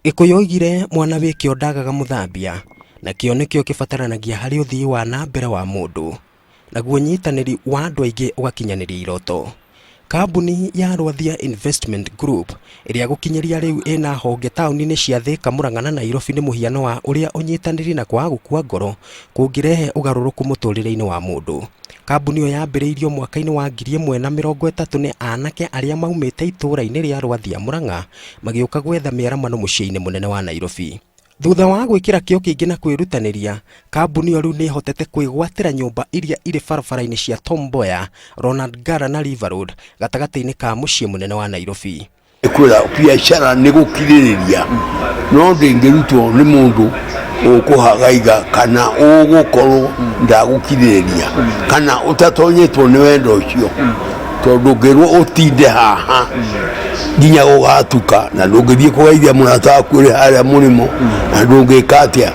Gĩkũyũ oigire mwana wĩ kĩo ndagaga mũthambia, na kĩo nĩkĩo kĩbataranagia harĩ ũthii wa na mbere wa mũndũ, naguo ũnyitanĩri wa andũ aingĩ ũgakinyanĩria iroto. Kambuni ya Rwathia Investment Group ĩrĩa gũkinyĩria rĩu ĩna honge taũni-inĩ cia Thĩka, Mũrang'a na Nairobi nĩ mũhiano wa ũrĩa ũnyitanĩri na kwaga gũkua ngoro kũngĩrehe ũgarũrũku mũtũrĩre-inĩ wa mũndũ. Kambuni ĩyo yambĩrĩirio mwaka-inĩ wa 1030 nĩ anake arĩa maumĩte itũũra-inĩ rĩa Rwathia, Mũrang'a magĩũka gwetha mĩaramano mũciĩ-inĩ mũnene wa Nairobi. Thutha wa gwĩkĩra kĩo kĩingĩ na kwĩrutanĩria, kambuni ĩyo rĩu nĩ ĩhotete kwĩgwatĩra nyũmba iria irĩ barabara-inĩ cia Tom Mboya, Ronald Ngala na River Road gatagatĩ-inĩ ka mũciĩ mũnene wa Nairobi. Kwĩra biacara nĩ gũkirĩrĩria no ndĩngĩrutwo nĩ mũndũ ũkũhagaiga kana ũgũkorwo ndagũkirĩrĩria kana ũtatonyetwo nĩ wendo ũcio tondũ ngĩrwo ũtinde haha nginya gũgatuka na ndũngĩthiĩ kũgeithia mũrata waku ũrĩ harĩa mũrĩmo na ndũngĩka atĩa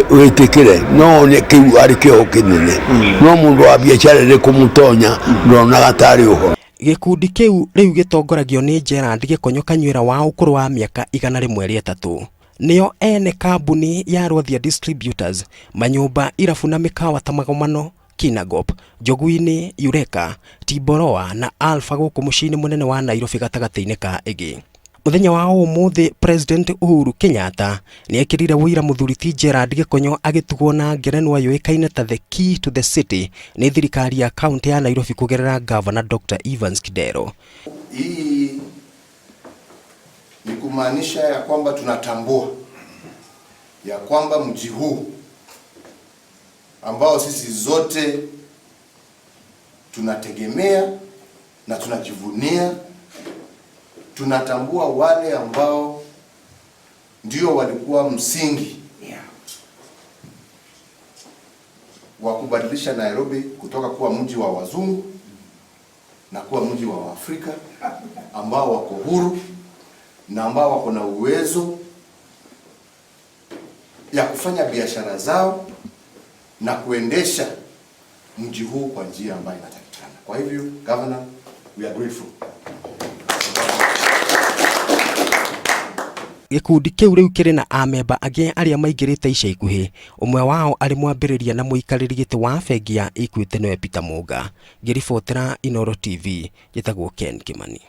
wĩtĩkĩre no one kĩu arĩ kĩoho kĩnene no mũndũ wa biacara nĩ kũmũtonya ndonaga tarĩ ũhoro. Gĩkundi kĩu rĩu gĩtongoragio nĩ Gerald Gĩkonyo Kanyuĩra wa ũkũrũ wa mĩaka 103. Nĩo ene kambuni ya Rwathia Distributors, manyũmba, irabu na mĩkawa ta Magomano, Kinangop, Njogu-inĩ, Eureka, Timboroa na Alpha gũkũ mũciĩ-inĩ mũnene wa Nairobi gatagatĩ-inĩ ka ĩngĩ. Mũthenya wa ũmũthĩ President Uhuru Kenyatta nĩ ekĩrire ũira mũthuri ti Gerald Gĩkonyo agĩtugwo na ngerenwa yũĩkaine ta The Key to the City nĩ thirikari ya kaunti ya Nairobi kũgerera Gavana Dr. Evans Kidero. Hii ni kumaanisha ya kwamba tunatambua ya kwamba mji huu ambao sisi zote tunategemea na tunajivunia, tunatambua wale ambao ndio walikuwa msingi wa kubadilisha Nairobi kutoka kuwa mji wa wazungu na kuwa mji wa Waafrika ambao wako huru na ambao wako na uwezo ya kufanya biashara zao na kuendesha mji huu kwa njia ambayo inatakikana. Kwa hivyo, Governor, we are grateful. Gĩkundi kĩu rĩu kĩrĩ na amemba angĩ arĩa maingĩrĩte ica ikuhĩ, ũmwe wao arĩ mwambĩrĩria na mũikarĩri gĩtĩ wa bengi ya Equity nĩwe Peter Mũnga. Ngĩribotera Inooro TV, njĩtagwo Ken Kimani.